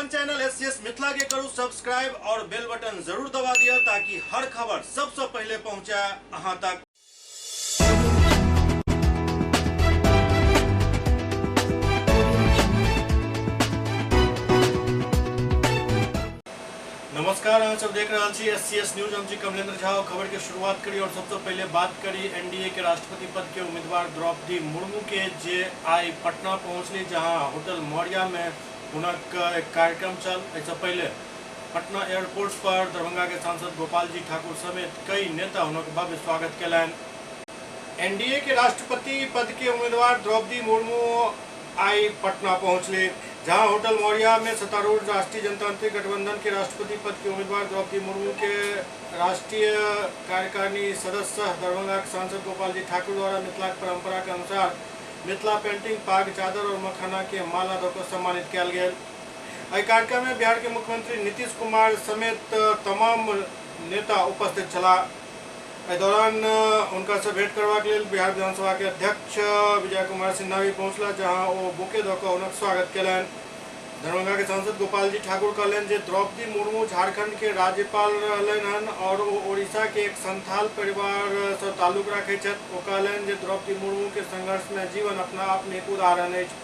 अपन channel SCS Mithila के करू सब्सक्राइब और बेल बटन जरूर दबा दिया ताकि हर खबर सबसे पहले पहुंचे अहां तक। नमस्कार, अहाँ सब देख रहा छी एससीएस न्यूज। हम छी कमलेंद्र झा। खबर के शुरुआत करी और सबसे पहले बात करी एनडीए के राष्ट्रपति पद के उम्मीदवार द्रौपदी मुर्मू के, जे आई पटना पहुंचली, जहां होटल मौर्या में हुनक एक कार्यक्रम छल। एहिसँ पहले पटना एयरपोर्ट पर दरभंगा के सांसद गोपाल जी ठाकुर समेत कई नेता हुनक भव्य स्वागत कयलनि। एनडीए के राष्ट्रपति पद के उम्मीदवार द्रौपदी मुर्मू आई पटना पहुंचली, जहां होटल मौर्या में सत्तारूढ़ राष्ट्रीय जनतांत्रिक गठबंधन के राष्ट्रपति पद के उम्मीदवार द्रौपदी मुर्मू के राष्ट्रीय कार्यकारिणी सदस्य दरभंगा के सांसद गोपाल जी ठाकुर द्वारा मिथिला के परंपरा के अनुसार मिथिला पेंटिंग, पाग, चादर और मखाना के माला दऽ कऽ सम्मानित कयल गेल। एहि कार्यक्रम में बिहार के मुख्यमंत्री नीतीश कुमार समेत तमाम नेता उपस्थित छलाह। एहि दौरान हुनका से भेंट करबाक लेल बिहार विधानसभा के अध्यक्ष विजय कुमार सिन्हा भी पहुंचला, जहां ओ बुके दऽ कऽ हुनक स्वागत कयलनि। दरभंगा के सांसद गोपाल जी ठाकुर कहलनि जे द्रौपदी मुर्मू झारखंड के राज्यपाल रहलनि हन और ओ ओडिशा के एक संथाल परिवार से ताल्लुक राखैत छथि। ओ कहलनि जे द्रौपदी मुर्मू के संघर्षमय जीवन अपना आप में एक उदाहरण अछि।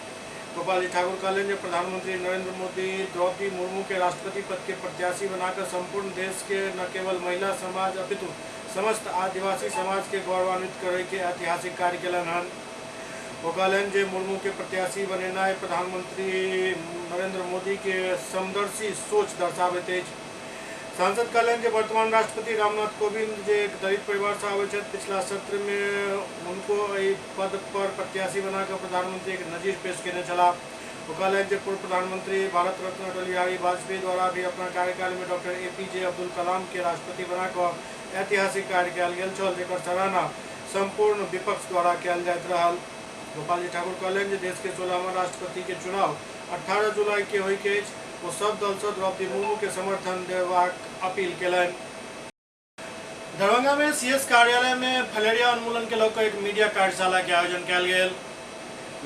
गोपाल जी ठाकुर कहलनि जे प्रधानमंत्री नरेंद्र मोदी द्रौपदी मुर्मू के राष्ट्रपति पद के प्रत्याशी बनाकर संपूर्ण देश के न केवल महिला समाज अपितु समस्त आदिवासी समाज के गौरवान्वित करे के ऐतिहासिक कार्य कयलनि हन। ओ कहलनि जे मुर्मू के प्रत्याशी बनेनाइ प्रधानमंत्री नरेंद्र मोदी के समदर्शी सोच दर्शाबैत अछि। सांसद कहलनि जे वर्तमान राष्ट्रपति रामनाथ कोविंद जे एक दलित परिवार से आबै छथि, पिछला सत्र में हुनको एहि पद पर प्रत्याशी बनाकर प्रधानमंत्री एक नजीर पेश केने छलाह। ओ कहलनि जे पूर्व प्रधानमंत्री भारत रत्न अटल बिहारी वाजपेयी द्वारा भी अपना कार्यकाल में डॉक्टर एपीजे अब्दुल कलाम के राष्ट्रपति बनाकर ऐतिहासिक कार्य कयल गेल छल, जेकर सराहना संपूर्ण विपक्ष द्वारा कयल जाइत रहल। गोपाल जी ठाकुर कहलनि जे देश के 16वां राष्ट्रपति के चुनाव 18 जुलाई के होई के अछि। ओ सब दल से द्रौपदी मुर्मू के समर्थन देबाक अपील कयलनि। दरभंगा में सीएस कार्यालय में फलेरिया उन्मूलन के लऽ एक मीडिया कार्यशाला के आयोजन कयल गेल।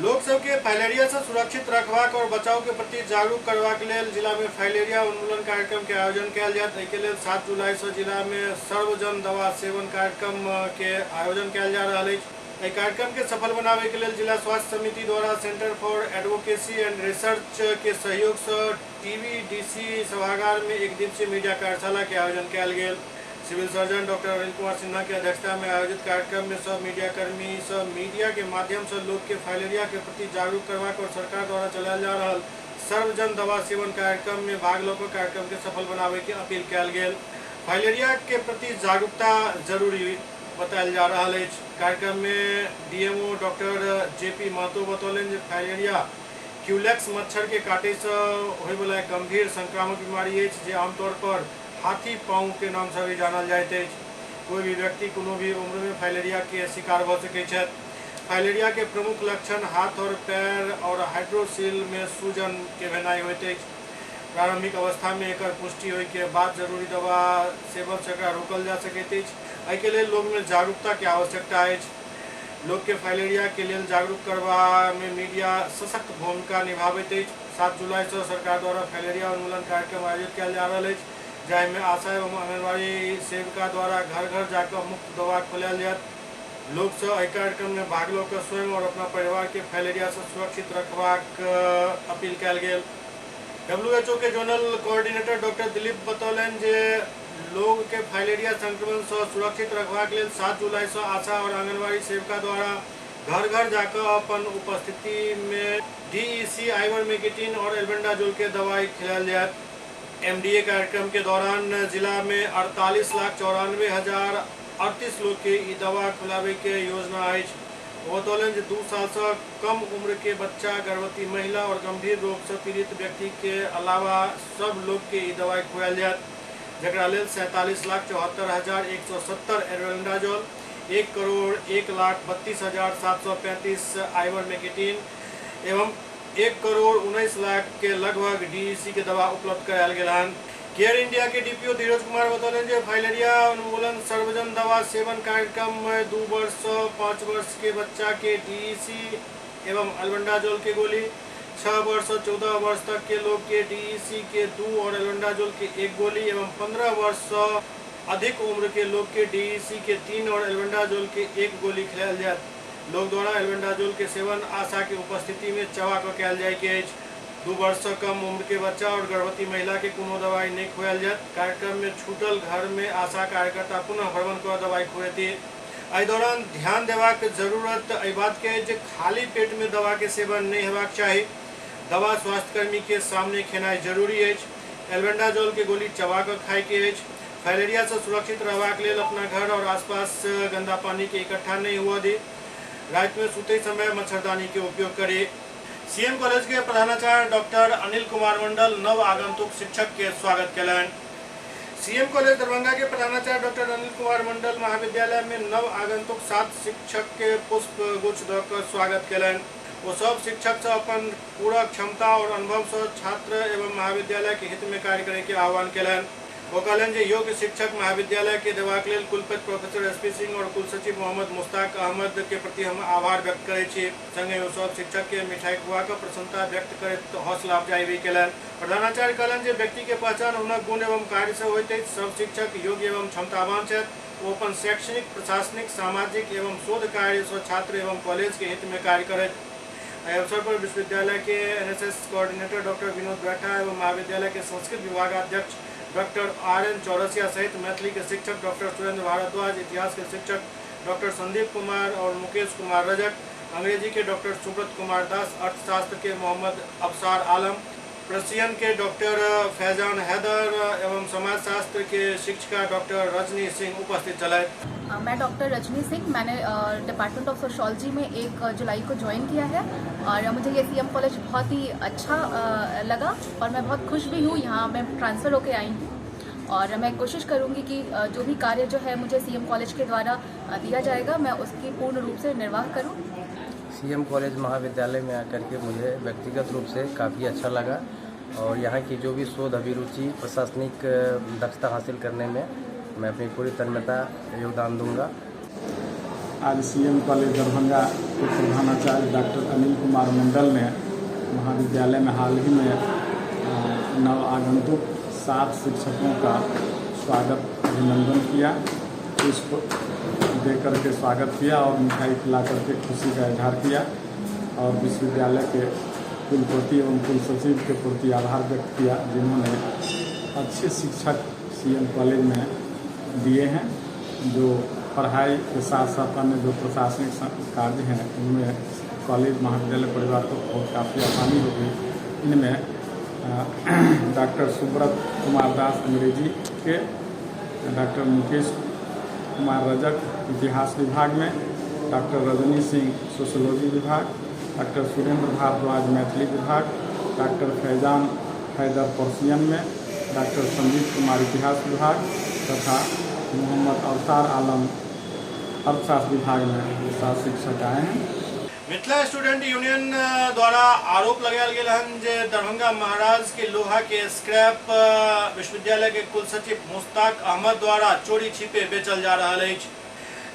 लोक सबके फाइलेरिया से सुरक्षित रखबाक और बचाव के प्रति जागरूक करबाक लेल जिला में फाइलेरिया उन्मूलन कार्यक्रम के आयोजन कयल जायत। एहि के लेल 7 जुलाई से जिला में सर्वजन दवा सेवन कार्यक्रम के आयोजन कयल जा रहल अछि। एहि कार्यक्रम के सफल बनावे के लेल जिला स्वास्थ्य समिति द्वारा centre for advocacy and research के सहयोग से टीवीडीसी सभागार में एक दिवसीय मीडिया कार्यशाला के आयोजन कयल गेल। Civil surgeon doctor Anil Kumar Sinha के अध्यक्षता में आयोजित कार्यक्रम में सब मीडिया कर्मी सब मीडिया के माध्यम से लोग के फाइलेरिया के प्रति जागरूक करबाक और सरकार द्वारा चलायल जा रहल सर्वजन दवा सेवन कार्यक्रम में भाग लऽ कऽ कार्यक्रम के सफल बनावे के अपील कयल गेल। फाइलेरिया के प्रति जागरूकता जरूरी बतायल जा रहल अछि। कार्यक्रम में डीएमओ डॉक्टर जेपी महतो बतौलनि जे फाइलेरिया क्यूलेक्स मच्छर के काटे से होयवला एक गंभीर संक्रामक बीमारी अछि, जे आमतौर पर हाथी पाँव के नाम से भी जानल जाइत अछि। कोई भी व्यक्ति कोनो भी उम्र में फाइलेरिया के शिकार भऽ सकैत छथि। फाइलेरिया के प्रमुख लक्षण हाथ और पैर और हाइड्रोसिल में सूजन के भेनाइ होइत अछि। प्रारंभिक अवस्था में एकर पुष्टि होय के बाद जरूरी दवा सेवन से एकरा रोकल जा सकैत अछि। एहि के लेल लोग में जागरूकता के आवश्यकता अछि। लोग के फाइलेरिया के लेल जागरूक करबा में मीडिया सशक्त भूमिका निभाबैत अछि। 7 जुलाई से सरकार द्वारा फाइलेरिया उन्मूलन कार्यक्रम आयोजित कयल जा रहल अछि, जाहि में आशा एवं आंगनबाड़ी सेविका द्वारा घर घर जाकर मुफ्त दवा खोलायल जायत। लोग से एहि कार्यक्रम में भाग लऽ कऽ स्वयं और अपना परिवार के फाइलेरिया से सुरक्षित रखबाक अपील कयल गेल। WHO के जोनल कोऑर्डिनेटर डॉक्टर दिलीप बतौलनि जे लोग के फाइलेरिया संक्रमण से सुरक्षित रखबाक लेल 7 जुलाई से आशा और आंगनबाड़ी सेविका द्वारा घर घर जाकर अपन उपस्थिति में डीईसी, आइवरमेक्टिन और एल्बेंडाजोल के दवाई खिलायल जायत। एमडीए कार्यक्रम के दौरान जिला में 48,94,038 लोग के ई दवा खिलावे के योजना अछि। ओ बतौलनि जे 2 साल से कम उम्र के बच्चा, गर्भवती महिला और गंभीर रोग से पीड़ित व्यक्ति के अलावा सब लोग के ई दवाई खुआयल जायत, जकरा लेल 47,74,170 एल्बेंडाजोल, 1,01,32,735 आइवरमेक्टिन एवं 1,19,00,000 के लगभग डीईसी के दवा उपलब्ध करायल गेल हन। केयर इंडिया के डीपीओ धीरज कुमार बतौलनि जे फाइलेरिया उन्मूलन सर्वजन दवा सेवन कार्यक्रम में 2 वर्ष से 5 वर्ष के बच्चा के डीईसी एवं एल्बेंडाजोल के गोली, 6 वर्ष से 14 वर्ष तक के लोग के डीईसी के 2 और एल्बेंडाजोल के 1 गोली एवं 15 वर्ष से अधिक उम्र के लोग के डीईसी के 3 और एल्बेंडाजोल के 1 गोली खिलायल जायत। लोग द्वारा एल्बेंडाजोल के सेवन आशा के उपस्थिति में चबा कऽ कयल जाय के अछि। 2 वर्ष से कम उम्र के बच्चा और गर्भवती महिला के कोनो दवाई नहीं खुआल जायत। कार्यक्रम में छूटल घर में आशा कार्यकर्ता पुनः भ्रमण कऽ दवाई खुएती। एहि दौरान ध्यान देबाक जरूरत एहि बात के जे खाली पेट में दवा के सेवन नहीं हेबाक चाही। दवा स्वास्थ्यकर्मी के सामने खेनाइ जरूरी अछि। एल्बेंडाजोल के गोली चबा कऽ खाय के अछि। फाइलेरिया से सुरक्षित रहबाक लेल अपना घर और आसपास गंदा पानी के इकट्ठा नहीं हुआ दी। रात में सुते समय मच्छरदानी के उपयोग करी। सीएम कॉलेज के प्रधानाचार्य डॉक्टर अनिल कुमार मंडल नव आगंतुक शिक्षक के स्वागत कयलनि। सीएम कॉलेज दरभंगा के प्रधानाचार्य डॉक्टर अनिल कुमार मंडल महाविद्यालय में नव आगंतुक 7 शिक्षक के पुष्प गुच्छ दऽ कऽ स्वागत कयलनि। ओ सब शिक्षक से अपन पूरा क्षमता और अनुभव से छात्र एवं महाविद्यालय के हित में कार्य करे के आह्वान कयलनि। ओ कहलनि जे योग्य शिक्षक महाविद्यालय के देबाक लेल कुलपति प्रोफेसर एसपी सिंह और कुलसचिव मोहम्मद मुश्ताक अहमद के प्रति हम आभार व्यक्त करै छी। संगहि ओ सब शिक्षक के मिठाई खुआ कऽ प्रसन्नता व्यक्त करैत हौसला अफजाई भी कयलनि। प्रधानाचार्य कहलनि जे व्यक्ति के पहचान हुनक गुण एवं कार्य से होइत अछि। सब शिक्षक योग्य एवं क्षमतावान छथि। ओ अपन शैक्षणिक, प्रशासनिक, सामाजिक एवं शोध कार्य से छात्र एवं कॉलेज के हित में कार्य करैत। एहि अवसर पर विश्वविद्यालय के एनएसएस कोऑर्डिनेटर डॉक्टर विनोद बैठा एवं महाविद्यालय के संस्कृत विभागाध्यक्ष डॉक्टर आर.एन. चौरसिया सहित मैथिली के शिक्षक डॉक्टर सुरेंद्र भारद्वाज, इतिहास के शिक्षक डॉक्टर संदीप कुमार और मुकेश कुमार रजक, अंग्रेजी के डॉक्टर सुब्रत कुमार दास, अर्थशास्त्र के मोहम्मद अफसार आलम, प्रशियन के डॉक्टर फैजान हैदर एवं समाजशास्त्र के शिक्षिका डॉक्टर रजनी सिंह उपस्थित छलथि। मैं डॉक्टर रजनी सिंह, मैंने डिपार्टमेंट ऑफ सोशोलॉजी में 1 जुलाई को ज्वाइन किया है और मुझे ये सीएम कॉलेज बहुत ही अच्छा लगा और मैं बहुत खुश भी हूँ। यहाँ मैं ट्रांसफ़र होके आई हूँ और मैं कोशिश करूँगी कि जो भी कार्य जो है मुझे सीएम कॉलेज के द्वारा दिया जाएगा मैं उसकी पूर्ण रूप से निर्वाह करूँ। सीएम कॉलेज महाविद्यालय में आकर के मुझे व्यक्तिगत रूप से काफ़ी अच्छा लगा और यहाँ की जो भी शोध अभिरुचि, प्रशासनिक दक्षता हासिल करने में मैं अपनी पूरी तन्मयता योगदान दूंगा। आज सीएम कॉलेज दरभंगा के प्रधानाचार्य डॉक्टर अनिल कुमार मंडल ने महाविद्यालय में हाल ही में नव आगंतुक 7 शिक्षकों का स्वागत अभिनंदन किया, पुष्प दे करके स्वागत किया और मिठाई खिला करके खुशी का इजहार किया और विश्वविद्यालय के कुलपति एवं कुलसचिव के प्रति आभार व्यक्त किया जिन्होंने अच्छे शिक्षक सीएम कॉलेज में दिए हैं, जो पढ़ाई के साथ साथ अन्य जो प्रशासनिक कार्य हैं उनमें कॉलेज महाविद्यालय परिवार को बहुत काफ़ी आसानी होगी। इनमें डॉक्टर सुब्रत कुमार दास अंग्रेजी के, डॉक्टर मुकेश कुमार रजक इतिहास विभाग में, डॉक्टर रजनी सिंह सोशोलॉजी विभाग, डॉक्टर सुरेंद्र भारद्वाज मैथिली विभाग, डॉक्टर फैजान हैदर पर्शियन में, डॉक्टर संदीप कुमार इतिहास विभाग तथा मोहम्मद अवतार आलम अर्थशास्त्र विभाग में 7 शिक्षक आए हैं। मिथिला स्टूडेंट यूनियन द्वारा आरोप लगायल गेल हन जे दरभंगा महाराज के लोहा के स्क्रैप विश्वविद्यालय के कुलसचिव मुश्ताक अहमद द्वारा चोरी छिपे बेचल जा रहा अछि।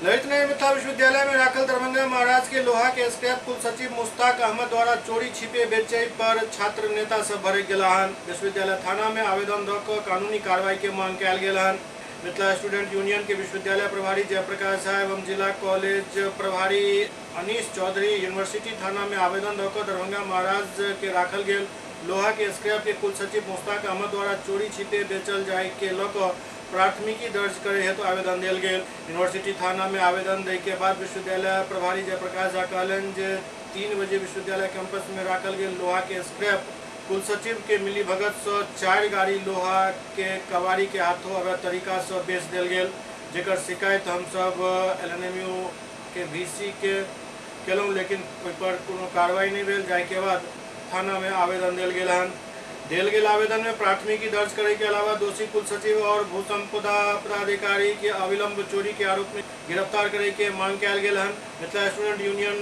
ललित नगर मिथिला विश्वविद्यालय में राखल दरभंगा महाराज के लोहा के स्क्रैप कुलसचिव मुश्ताक अहमद द्वारा चोरी छिपे बेचै पर छात्र नेता सब भड़कि गेला हन। विश्वविद्यालय थाना में आवेदन दऽ कऽ कानूनी कार्रवाई के मांग कयल गेल हन। मिथिला स्टूडेंट यूनियन के विश्वविद्यालय प्रभारी जयप्रकाश झा एवं जिला कॉलेज प्रभारी अनीश चौधरी यूनिवर्सिटी थाना में आवेदन दऽ कऽ दरभंगा महाराज के राखल गेल लोहा के स्क्रैप के कुलसचिव मुश्ताक अहमद द्वारा चोरी छिपे बेचल जाय के लऽ कऽ प्राथमिकी दर्ज करे हेतु आवेदन देल गेल। यूनिवर्सिटी थाना में आवेदन दै के बाद विश्वविद्यालय प्रभारी जयप्रकाश झा कहलनि जे 3 बजे विश्वविद्यालय कैंपस में राखल गेल लोहा के स्क्रैप कुलसचिव के मिली भगत से 4 गाड़ी लोहा के कबाड़ी के हाथों अवैध तरीका से बेच देल गेल, जेकर शिकायत हम सब एलएनएमयू के वीसी के केलहुँ, लेकिन ओहि पर कोनो कार्रवाई नहीं भेल। जाहि के बाद थाना में आवेदन देल गेल हन। देल गेल आवेदन में प्राथमिकी दर्ज करे के अलावा दोषी कुलसचिव और भूसंपदा पदाधिकारी के अविलंब चोरी के आरोप में गिरफ्तार करे के मांग कयल गेल हन। मिथिला स्टूडेंट यूनियन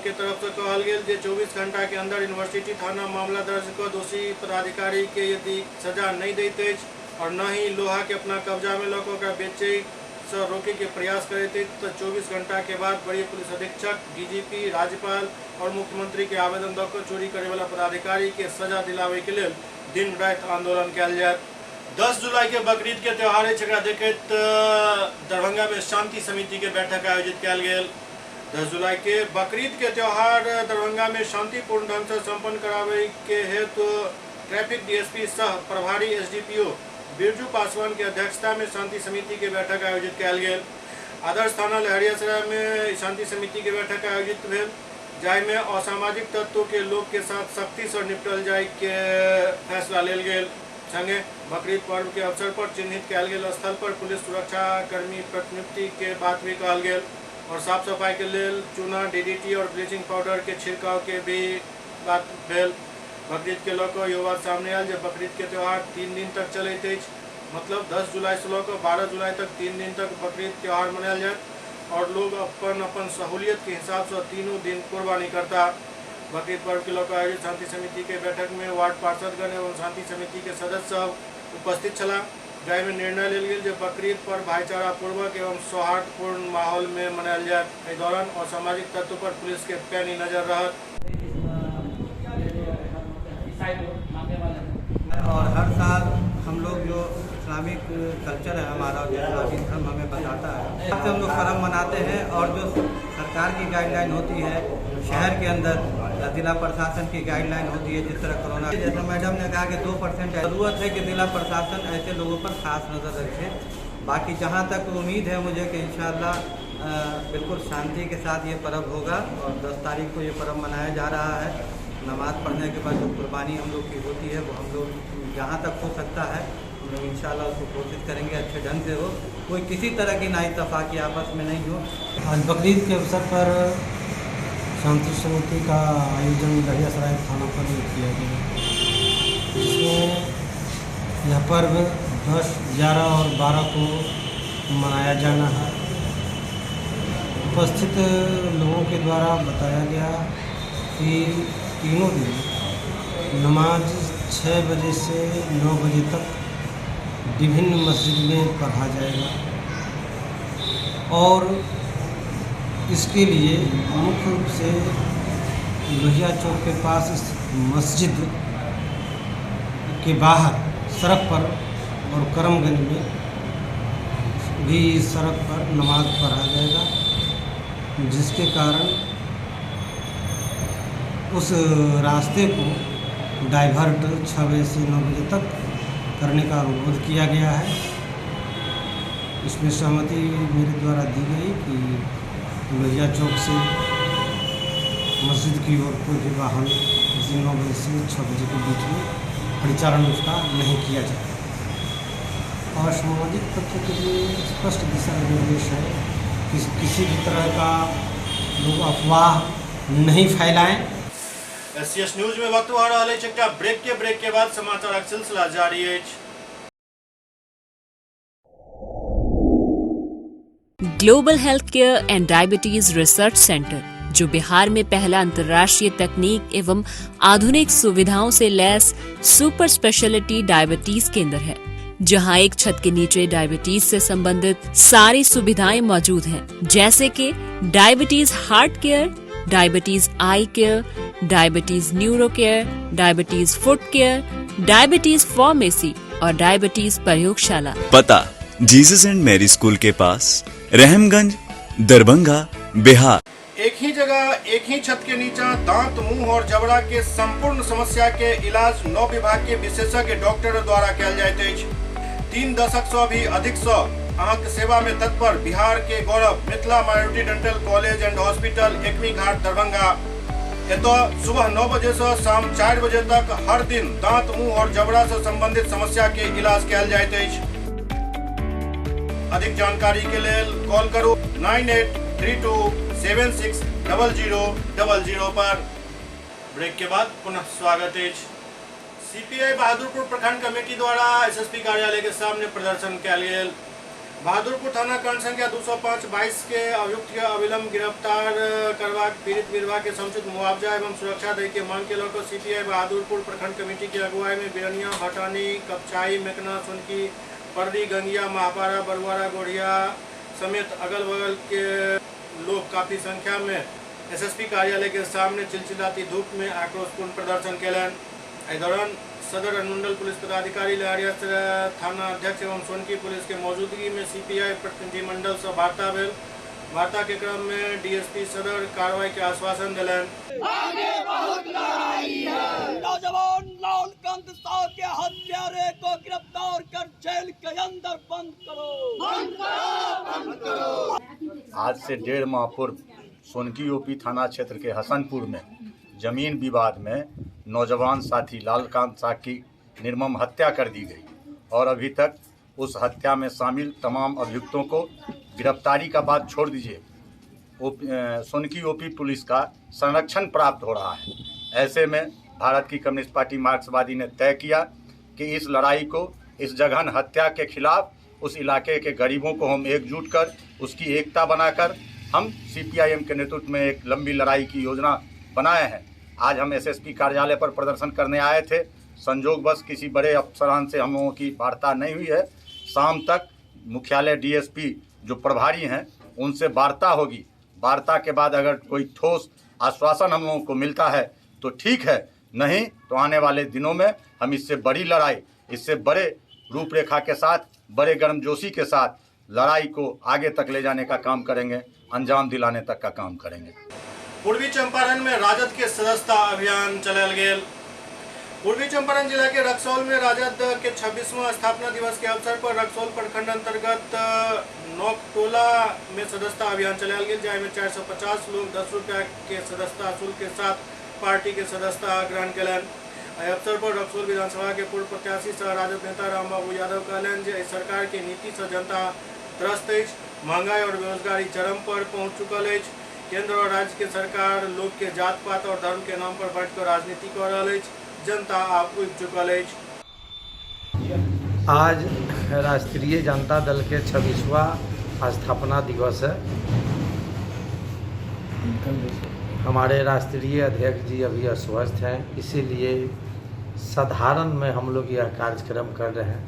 के तरफ से कहल गेल जे 24 घंटा के अंदर यूनिवर्सिटी थाना मामला दर्ज कर दोषी पदाधिकारी के यदि सजा नहीं दैत अछि और न ही लोहा के अपना कब्जा में लऽ कऽ ओकरा बेचै से रोके के प्रयास करैत अछि तऽ 24 घंटा के बाद वरीय पुलिस अधीक्षक, डीजीपी, राज्यपाल और मुख्यमंत्री के आवेदन दऽ कऽ चोरी करे वाला पदाधिकारी के सजा दिलावे के लेल दिन राति आंदोलन कयल जायत। 10 जुलाई के बकरीद के त्यौहार अछि, एकरा देखैत दरभंगा में शांति समिति के बैठक आयोजित कयल गेल। 10 जुलाई के बकरीद के त्यौहार दरभंगा में शांतिपूर्ण ढंग से संपन्न करावे के हेतु ट्रैफिक डीएसपी सह प्रभारी एसडीपीओ बिरजू पासवान के अध्यक्षता में शांति समिति के बैठक आयोजित कयल गेल। आदर्श थाना लहरियासराय में शांति समिति के बैठक आयोजित भेल, जाहिमे असामाजिक तत्व के लोग के साथ सख्ती से निपटल जाय के फैसला लेल गेल। संगे बकरीद पर्व के अवसर पर चिन्हित कयल गेल स्थल पर पुलिस सुरक्षा कर्मी प्रतिनियुक्ति के बात भी कहल गेल और साफ सफाई के लेल चूना, डीडीटी और ब्लीचिंग पाउडर के छिड़काव के भी बात भेल। बकरीद के लऽ कऽ इहो बात सामने आयल जे बकरीद के त्यौहार 3 दिन तक चलैत अछि, मतलब 10 जुलाई से लऽ कऽ 12 जुलाई तक 3 दिन तक बकरीद त्यौहार मनायल जायत और लोग अपन अपन सहूलियत के हिसाब से तीनों दिन कुर्बानी करता। बकरीद पर्व के लऽ कऽ आयोजित शांति समिति के बैठक में वार्ड पार्षदगण एवं शांति समिति के सदस्य सब उपस्थित छलाह, जाहिमे निर्णय लेल गेल जे बकरीद पर्व भाईचारा पूर्वक एवं सौहार्दपूर्ण माहौल में मनायल जायत। एहि दौरान असामाजिक तत्व पर पुलिस के पैनी नजर रहत। और हर साल हम लोग जो इस्लामिक कल्चर है हमारा, जो इस्लामिक धर्म हमें बताता है, से हम लोग पर्व मनाते हैं। और जो सरकार की गाइडलाइन होती है शहर के अंदर या जिला प्रशासन की गाइडलाइन होती है, जिस तरह कोरोना, जैसा मैडम ने कहा कि 2% ज़रूरत है कि जिला प्रशासन ऐसे लोगों पर खास नज़र रखे। बाकी जहाँ तक उम्मीद है मुझे कि इंशाअल्लाह बिल्कुल शांति के साथ ये पर्व होगा और 10 तारीख को ये पर्व मनाया जा रहा है। नमाज़ पढ़ने के बाद जो कुर्बानी हम लोग की होती है वो हम लोग जहाँ तक हो सकता है हम लोग इंशाअल्लाह उसको कोशिश करेंगे अच्छे ढंग से हो, कोई किसी तरह की नाइतफाकी आपस में नहीं हो। आज बकरीद के अवसर पर शांति समिति का आयोजन लहरियासराय थाना पर किया गया, जिसमें यह पर्व 10, 11 और 12 को मनाया जाना है। उपस्थित लोगों के द्वारा बताया गया कि तीनों दिन नमाज 6 बजे से 9 बजे तक विभिन्न मस्जिद में पढ़ा जाएगा और इसके लिए मुख्य रूप से लोहिया चौक के पास स्थित मस्जिद के बाहर सड़क पर और करमगंज में भी सड़क पर नमाज पढ़ा जाएगा, जिसके कारण उस रास्ते को डाइवर्ट 6 बजे से 9 बजे तक करने का अनुरोध किया गया है। इसमें सहमति मेरे द्वारा दी गई कि लोहिया चौक से मस्जिद की ओर कोई भी वाहन 9 बजे से 6 बजे के बीच में परिचालन उसका नहीं किया जाए। और सामाजिक तत्वों के लिए स्पष्ट दिशा निर्देश है कि किसी भी तरह का लोग अफवाह नहीं फैलाएं। एससीएस न्यूज में वक्त भऽ रहल अछि एकटा ब्रेक के बाद समाचारक सिलसिला जारी अछि। Global health care and diabetes research centre, जो बिहार में पहला अंतर्राष्ट्रीय तकनीक एवं आधुनिक सुविधाओं से लैस सुपर स्पेशलिटी डायबिटीज केंद्र है, जहां एक छत के नीचे डायबिटीज से संबंधित सारी सुविधाएं मौजूद हैं, जैसे कि diabetes heart care, diabetes eye care, diabetes neuro care, diabetes foot care, diabetes pharmacy और डायबिटीज प्रयोगशाला। पता जीसस एंड मैरी स्कूल के पास, रहमगंज, दरभंगा, बिहार। एक ही जगह एक ही छत के नीचा दांत, मुंह और जबड़ा के संपूर्ण समस्या के इलाज 9 विभाग के विशेषज्ञ डॉक्टर द्वारा कयल जाइत अछि। 3 दशक से भी अधिक से अहाँके सेवा में तत्पर बिहार के गौरव Mithila minority dental college and hospital, Ekmi Ghat, Darbhanga. एतऽ सुबह 9 बजे से शाम 4 बजे तक हर दिन दांत, मुंह और जबड़ा से संबंधित समस्या के इलाज कयल जाइत अछि। अधिक जानकारी के लेल कॉल करू 983276 0000 पर। ब्रेक के बाद पुनः स्वागत अछि। सीपीआई बहादुरपुर प्रखंड कमेटी द्वारा एसएसपी कार्यालय के सामने प्रदर्शन कयल गेल। बहादुरपुर थाना कांड संख्या 205/22 के अभियुक्त के अविलंब गिरफ्तार करबाक, पीड़ित विधवा के समुचित मुआवजा एवं सुरक्षा दै के मांग के लऽ कऽ सीपीआई बहादुरपुर प्रखंड कमेटी के अगुवाई में बिरनिया, भटानी, कपचाई, मेकना, सोनकी, परदी, गंगिया, महापारा, बरुआरा, गोढ़िया, समेत अगल बगल के लोग काफी संख्या में एसएसपी कार्यालय के सामने चिलचिलाती धूप में आक्रोशपूर्ण प्रदर्शन केलनि। एहि दौरान सदर अनुमंडल पुलिस पदाधिकारी, लहेरियासराय थाना अध्यक्ष एवं सोनकी पुलिस के मौजूदगी में सीपीआई प्रतिनिधिमंडल से वार्ता भेल। वार्ता के क्रम में डीएसपी सदर कार्रवाई के आश्वासन दिलनि। आगे बहुत लड़ाई है। नौजवान लालकांत साह के हत्यारे को गिरफ्तार कर जेल के अंदर बंद करो, बंद करो, बंद करो। आज से 1.5 माह पूर्व सोनकी ओपी थाना क्षेत्र के हसनपुर में जमीन विवाद में नौजवान साथी लालकांत साह की निर्मम हत्या कर दी गई और अभी तक उस हत्या में शामिल तमाम अभियुक्तों को गिरफ्तारी का बात छोड़ दीजिए, सोनकी ओपी पुलिस का संरक्षण प्राप्त हो रहा है। ऐसे में भारत की कम्युनिस्ट पार्टी मार्क्सवादी ने तय किया कि इस लड़ाई को, इस जघन हत्या के खिलाफ उस इलाके के गरीबों को हम एकजुट कर उसकी एकता बनाकर हम सीपीआईएम के नेतृत्व में एक लंबी लड़ाई की योजना बनाए हैं। आज हम एसएसपी कार्यालय पर प्रदर्शन करने आए थे। संजोगवश किसी बड़े अफसरान से हम लोगों की वार्ता नहीं हुई है। शाम तक मुख्यालय डीएसपी जो प्रभारी हैं उनसे वार्ता होगी। वार्ता के बाद अगर कोई ठोस आश्वासन हम लोगों को मिलता है तो ठीक है, नहीं तो आने वाले दिनों में हम इससे बड़ी लड़ाई, इससे बड़े रूपरेखा के साथ, बड़े गर्मजोशी के साथ लड़ाई को आगे तक ले जाने का काम करेंगे, अंजाम दिलाने तक का काम करेंगे। पूर्वी चंपारण में राजद के सदस्यता अभियान चलायल गेल। पूर्वी चंपारण जिला के रक्सौल में राजद के 26वां स्थापना दिवस के अवसर पर रक्सौल प्रखंड अंतर्गत नौकटोला में सदस्यता अभियान चलायल गेल, जाहिमे 450 लोग 10 रुपया के सदस्यता शुल्क के साथ पार्टी के सदस्यता ग्रहण केलनि। एहि अवसर पर रक्सौल विधानसभा के पूर्व प्रत्याशी सह राजद नेता रामबाबू यादव कहलनि जे एहि सरकार के नीति से जनता त्रस्त अछि, महंगाई और बेरोजगारी चरम पर पहुंच चुकल अछि। केंद्र और राज्य के सरकार लोग के जात पात और धर्म के नाम पर बांटकर राजनीति कर रहल अछि, जनता आब उबि चुकल अछि। आज राष्ट्रीय जनता दल के 26वां स्थापना दिवस है। हमारे राष्ट्रीय अध्यक्ष जी अभी अस्वस्थ हैं, इसीलिए साधारण में हम लोग यह कार्यक्रम कर रहे हैं।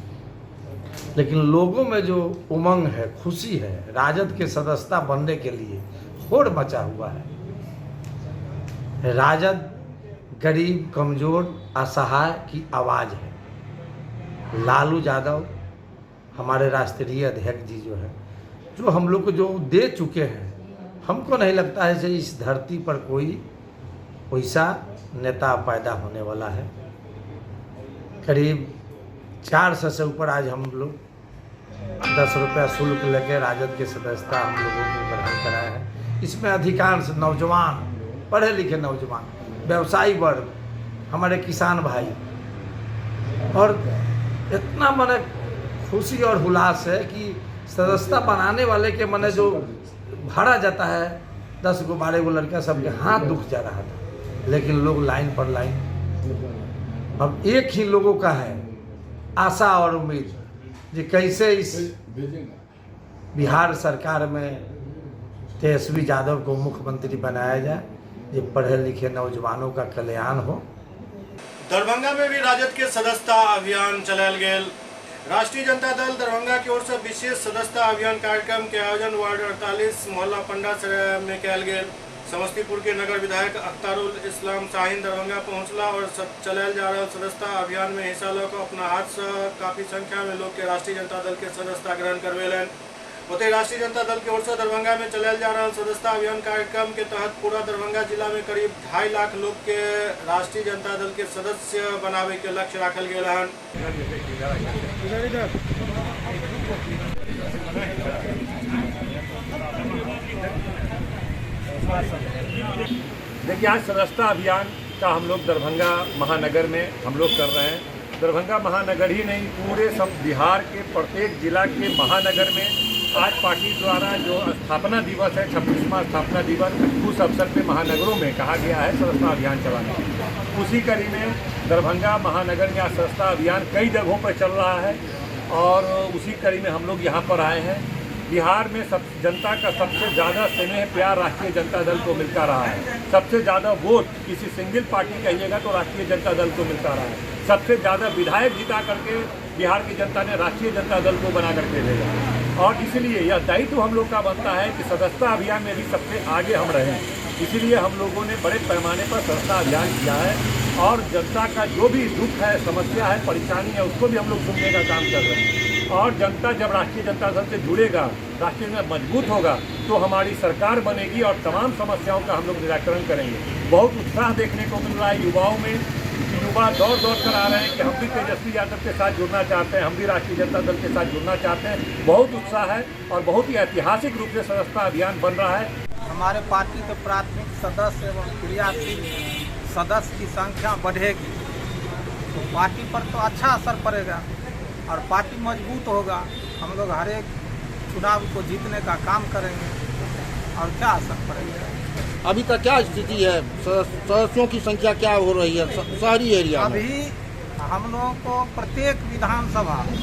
लेकिन लोगों में जो उमंग है, खुशी है, राजद के सदस्यता बनने के लिए होड़ मचा हुआ है। राजद गरीब, कमज़ोर, असहाय की आवाज़ है। लालू यादव हमारे राष्ट्रीय अध्यक्ष जी जो है, जो हम लोग को जो दे चुके हैं, हमको नहीं लगता है कि इस धरती पर कोई वैसा नेता पैदा होने वाला है। करीब 400 से ऊपर आज हम लोग 10 रुपया शुल्क लेके राजद के सदस्यता हम लोगों को ग्रहण कराए हैं। इसमें अधिकांश नौजवान, पढ़े लिखे नौजवान, व्यवसायी वर्ग, हमारे किसान भाई, और इतना मने खुशी और हुलास है कि सदस्यता बनाने वाले के मने जो भरा जाता है 10 गो 12 गो लड़का सबके हाथ दुख जा रहा था, लेकिन लोग लाइन पर लाइन। अब एक ही लोगों का है आशा और उम्मीद कि कैसे इस बिहार सरकार में तेजस्वी यादव को मुख्यमंत्री बनाया जाए, ये पढ़े लिखे नौजवानों का कल्याण हो। दरभंगा में भी राजद के सदस्यता अभियान चलायल गेल। राष्ट्रीय जनता दल दरभंगा की ओर से विशेष सदस्यता अभियान कार्यक्रम के आयोजन वार्ड 48 मोहल्ला पंडा में कयल गेल। समस्तीपुर के नगर विधायक अख्तारुल इस्लाम शाहीन दरभंगा पहुंचला और चलायल जा रहा सदस्यता अभियान में हिस्सा लऽ अपना हाथ से काफी संख्या में लोग के राष्ट्रीय जनता दल के सदस्यता ग्रहण करवेलनि। ओतहि राष्ट्रीय जनता दल की ओर से दरभंगा में चलायल जा रहा सदस्यता अभियान कार्यक्रम के तहत पूरा दरभंगा जिला में करीब 2.5 लाख लोग के राष्ट्रीय जनता दल के सदस्य बनावे के लक्ष्य राखल गेल हन। देखिए, आज सदस्यता अभियान का हम लोग दरभंगा महानगर में हम लोग कर रहे हैं। दरभंगा महानगर ही नहीं, पूरे सब बिहार के प्रत्येक जिला के महानगर में आज पार्टी द्वारा जो स्थापना दिवस है, 26वां स्थापना दिवस, उस अवसर पे महानगरों में कहा गया है सदस्यता अभियान चलाने। उसी कड़ी में दरभंगा महानगर में आज सदस्यता अभियान कई जगहों पर चल रहा है और उसी कड़ी में हम लोग यहाँ पर आए हैं। बिहार में सब जनता का सबसे ज़्यादा स्नेह प्यार राष्ट्रीय जनता दल को मिलता रहा है। सबसे ज़्यादा वोट किसी सिंगल पार्टी कहिएगा तो राष्ट्रीय जनता दल को मिलता रहा है। सबसे ज़्यादा विधायक जिता करके बिहार की जनता ने राष्ट्रीय जनता दल को बना करके भेजा। और इसलिए यह दायित्व हम लोग का बनता है कि सदस्यता अभियान में भी सबसे आगे हम रहें। इसीलिए हम लोगों ने बड़े पैमाने पर सदस्यता अभियान किया है और जनता का जो भी दुख है, समस्या है, परेशानी है, उसको भी हम लोग सुनने का काम कर रहे हैं। और जनता जब राष्ट्रीय जनता दल से जुड़ेगा, राष्ट्रीय जनता मजबूत होगा, तो हमारी सरकार बनेगी और तमाम समस्याओं का हम लोग निराकरण करेंगे। बहुत उत्साह देखने को मिल रहा है युवाओं में। युवा दौड़ दौड़ कर आ रहे हैं कि हम भी तेजस्वी यादव के साथ जुड़ना चाहते हैं, हम भी राष्ट्रीय जनता दल के साथ जुड़ना चाहते हैं। बहुत उत्साह है और बहुत ही ऐतिहासिक रूप से सदस्यता अभियान बन रहा है। हमारे पार्टी के प्राथमिक सदस्य एवं क्रियाशील सदस्य की संख्या बढ़ेगी तो पार्टी पर तो अच्छा असर पड़ेगा और पार्टी मजबूत होगा। हम लोग हर एक चुनाव को जीतने का काम करेंगे और क्या असर पड़ेगा। अभी तक क्या स्थिति है, सदस्यों की संख्या क्या हो रही है शहरी एरिया में? अभी हम लोगों को प्रत्येक विधानसभा में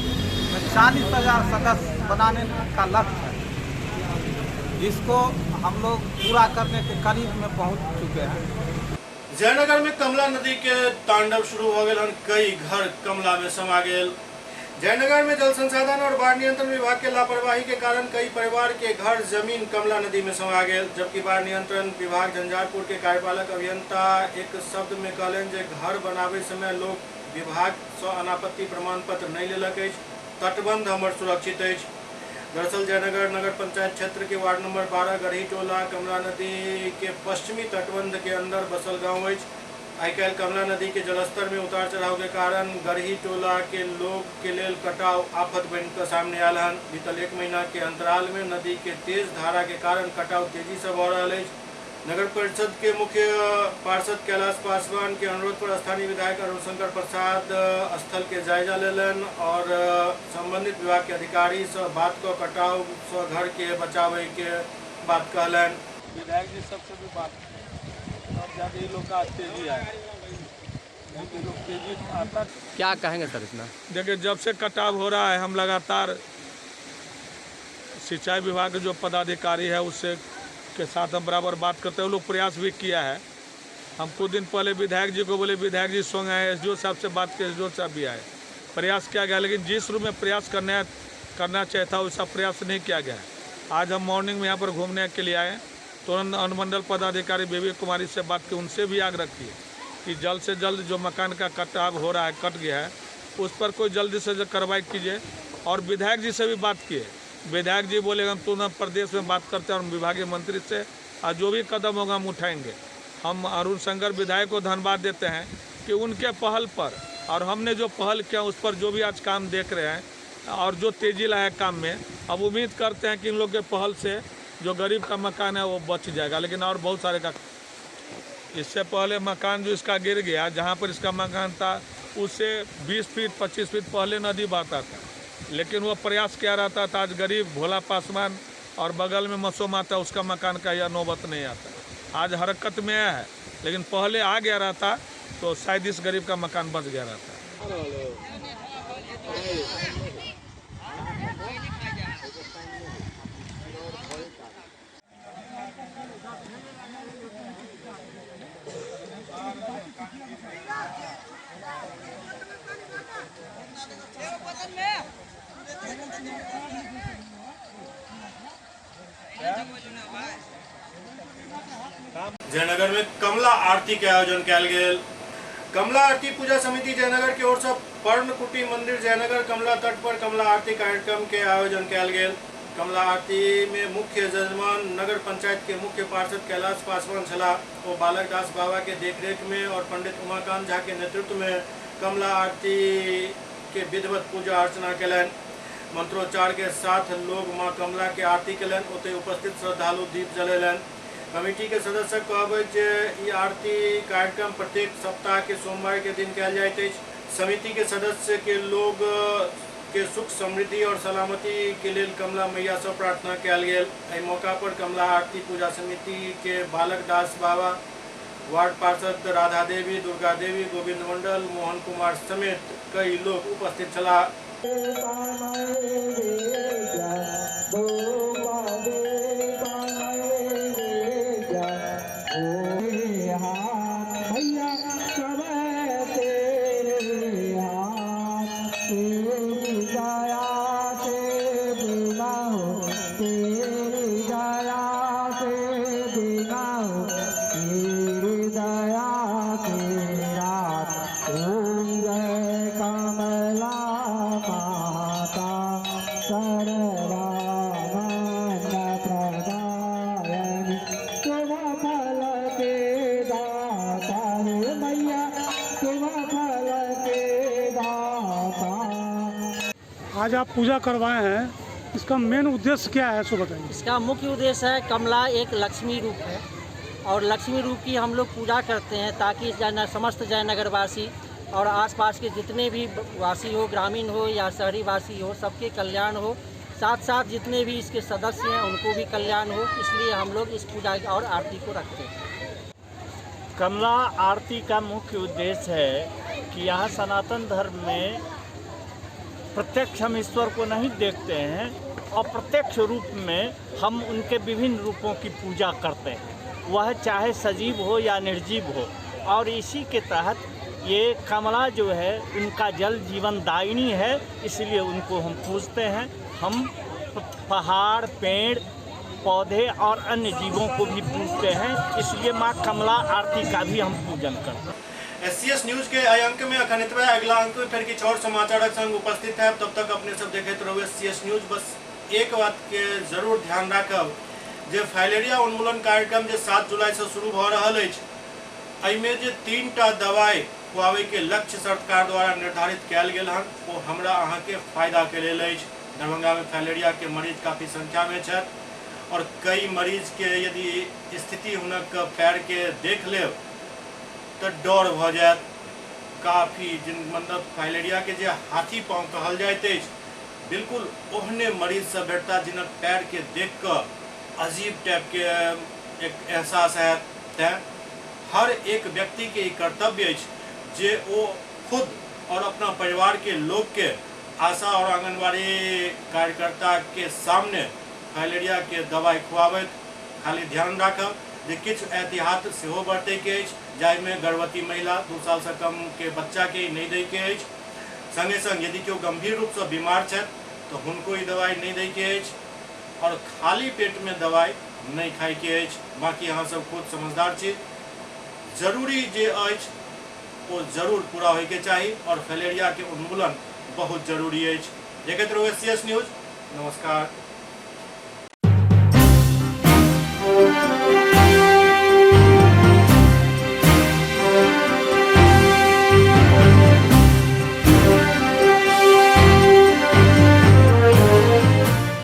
40,000 सदस्य बनाने का लक्ष्य है, जिसको हम लोग पूरा करने के करीब में पहुंच चुके हैं। जयनगर में कमला नदी के तांडव शुरू हो गए, कई घर कमला में समा गए। जयनगर में जल संसाधन और बाढ़ नियंत्रण विभाग के लापरवाही के कारण कई परिवार के घर जमीन कमला नदी में समा गए। जबकि बाढ़ नियंत्रण विभाग झंझारपुर के कार्यपालक अभियंता एक शब्द में कहलनि जे घर बनावे समय लोग विभाग से अनापत्ति प्रमाण पत्र नहीं लेलक अछि, तटबंध हमर सुरक्षित अछि। दरअसल जयनगर नगर पंचायत क्षेत्र के वार्ड नंबर 12 गढ़ी टोला कमला नदी के पश्चिमी तटबंध के अंदर बसल गाँव अछि। आइ काल्हि कमला नदी के जलस्तर में उतार चढ़ाव के कारण गढ़ी टोला के लोग के लेल कटाव आफत बन के सामने आयल हन। बीतल एक महीना के अंतराल में नदी के तेज धारा के कारण कटाव तेजी से भऽ रहल अछि। नगर परिषद के मुख्य पार्षद कैलाश पासवान के अनुरोध पर स्थानीय विधायक अरुण शंकर प्रसाद स्थल के जायजा लेलनि और संबंधित विभाग के अधिकारी से बात कऽ कटाव से घर के बचावे के बात कहलनि। विधायक जी सबसे भी बात जाके लोग का तेजी आए, लोग तेजी आता। क्या कहेंगे सर इसमें? देखिए, जब से कटाव हो रहा है हम लगातार सिंचाई विभाग के जो पदाधिकारी है उससे के साथ हम बराबर बात करते हैं। वो लोग प्रयास भी किया है। हम कुछ दिन पहले विधायक जी को बोले, विधायक जी संग आए, एसडीओ साहब से बात किए, एसडीओ साहब भी आए, प्रयास किया गया, लेकिन जिस रूप में प्रयास करना चाहिए था वैसा प्रयास नहीं किया गया है। आज हम मॉर्निंग में यहाँ पर घूमने के लिए आए, तुरंत अनुमंडल पदाधिकारी विवेक कुमारी से बात की, उनसे भी आग्रह किए कि जल्द से जल्द जो मकान का कटाव हो रहा है, कट गया है, उस पर कोई जल्दी से जल्द कार्रवाई कीजिए। और विधायक जी से भी बात किए, विधायक जी बोले हम तुरंत प्रदेश में बात करते हैं और विभागीय मंत्री से, और जो भी कदम होगा हम उठाएंगे। हम अरुण शंकर विधायक को धन्यवाद देते हैं कि उनके पहल पर और हमने जो पहल किया उस पर जो भी आज काम देख रहे हैं और जो तेज़ी लाया काम में, अब उम्मीद करते हैं कि इन लोग के पहल से जो गरीब का मकान है वो बच जाएगा। लेकिन और बहुत सारे का इससे पहले मकान जो इसका गिर गया, जहाँ पर इसका मकान था उससे 20 फीट 25 फीट पहले नदी बहता था, लेकिन वो प्रयास किया रहता था। आज गरीब भोला पासवान और बगल में मसो माता उसका मकान का यह नौबत नहीं आता। आज हरकत में आया है, लेकिन पहले आ गया रहता तो शायद इस गरीब का मकान बच गया रहता। जयनगर में कमला आरती के आयोजन कयल गेल। कमला आरती पूजा समिति जयनगर की ओर से पर्णकुटी मंदिर जयनगर कमला तट पर कमला आरती कार्यक्रम के आयोजन कयल गेल। कमला आरती में मुख्य यजमान नगर पंचायत के मुख्य पार्षद कैलाश पासवान छलाह। ओ बालक दास बाबा के देखरेख में और पंडित उमाकांत झा के नेतृत्व में कमला आरती के विधिवत पूजा अर्चना कयलनि। मंत्रोच्चार के साथ लोग मां कमला के आरती कयलनि। ओतय उपस्थित श्रद्धालु दीप जलेलनि। कमेटी के सदस्य कहब जे ई आरती कार्यक्रम प्रत्येक सप्ताह के सोमवार के दिन कयल जाइत अछि। समिति के सदस्य के लोग के सुख समृद्धि और सलामती के लेल कमला मैया से प्रार्थना कयल गेल। एहि मौका पर कमला आरती पूजा समिति के बालक दास बाबा, वार्ड पार्षद राधा देवी, दुर्गा देवी, गोविंद मंडल, मोहन कुमार समेत कई लोग उपस्थित छलाह। माता सर्वानंद प्रदायिनी, शुभ फल के दाता रे मैया, शुभ फल के दाता। आज आप पूजा करवाए हैं, इसका मेन उद्देश्य क्या है सो बताइए। इसका मुख्य उद्देश्य है, कमला एक लक्ष्मी रूप है और लक्ष्मी रूप की हम लोग पूजा करते हैं ताकि समस्त जयनगरवासी और आसपास के जितने भी वासी हो, ग्रामीण हो या शहरी वासी हो, सबके कल्याण हो। साथ साथ जितने भी इसके सदस्य हैं उनको भी कल्याण हो, इसलिए हम लोग इस पूजा और आरती को रखते हैं। कमला आरती का मुख्य उद्देश्य है कि यहाँ सनातन धर्म में प्रत्यक्ष हम ईश्वर को नहीं देखते हैं और प्रत्यक्ष रूप में हम उनके विभिन्न रूपों की पूजा करते हैं, वह चाहे सजीव हो या निर्जीव हो। और इसी के तहत ये कमला जो है उनका जल जीवन दायिनी है, इसलिए उनको हम पूजते हैं। हम पहाड़, पेड़, पौधे और अन्य जीवों को भी पूजते हैं, इसलिए माँ कमला आरती का भी हम पूजन करते हैं। एससीएस न्यूज के एहि अंक में अखन एतबे। अगला अंक में फिर किछु और समाचारक संग उपस्थित है। तब तक अपने सब देखैत रहू एससीएस न्यूज। बस एक बात के जरूर ध्यान राखब जे फाइलेरिया उन्मूलन कार्यक्रम जे 7 जुलाई से शुरू भ रहल अछि, एहिमे जे 3टा दवाई खुआबै के लक्ष्य सरकार द्वारा निर्धारित कयल गेल हन, ओ हमरा अहाँ के फायदा के लेल अछि। दरभंगा में फाइलेरिया के मरीज काफ़ी संख्या में छथि और कई मरीज के यदि स्थिति हुनक पैर के देख लेब तो डर भ जायत। काफ़ी जिन मतलब फाइलेरिया के जे हाथी पाँव कहल जाइत अछि, बिल्कुल ओहने मरीज सब भेटता जिनक पैर के देख कऽ अजीब टाइप के एक एहसास हैत। तैं हर एक व्यक्ति के ई कर्तव्य अछि जे ओ खुद और अपना परिवार के लोग के आशा और आंगनबाड़ी कार्यकर्ता के सामने फाइलेरिया के दवाई खुआबैत। खाली ध्यान राखब जे किछु एहतियात सेहो बरतैके अछि, जाहिमे गर्भवती महिला, 2 साल से कम के बच्चा के नहि दैके अछि। संगे संग यदि केओ गंभीर रूपसँ बीमार छथि तऽ हुनको ई दवाई नहि दैके अछि और खाली पेट में दवाई नहीं खाइके अछि। बाकी अहाँ सब खुद समझदार छी, जरूरी जे अछि ओ जरूर पूरा होइके चाही और फाइलेरिया के उन्मूलन बहुत जरूरी अछि। देखैत रहू एससीएस न्यूज। नमस्कार।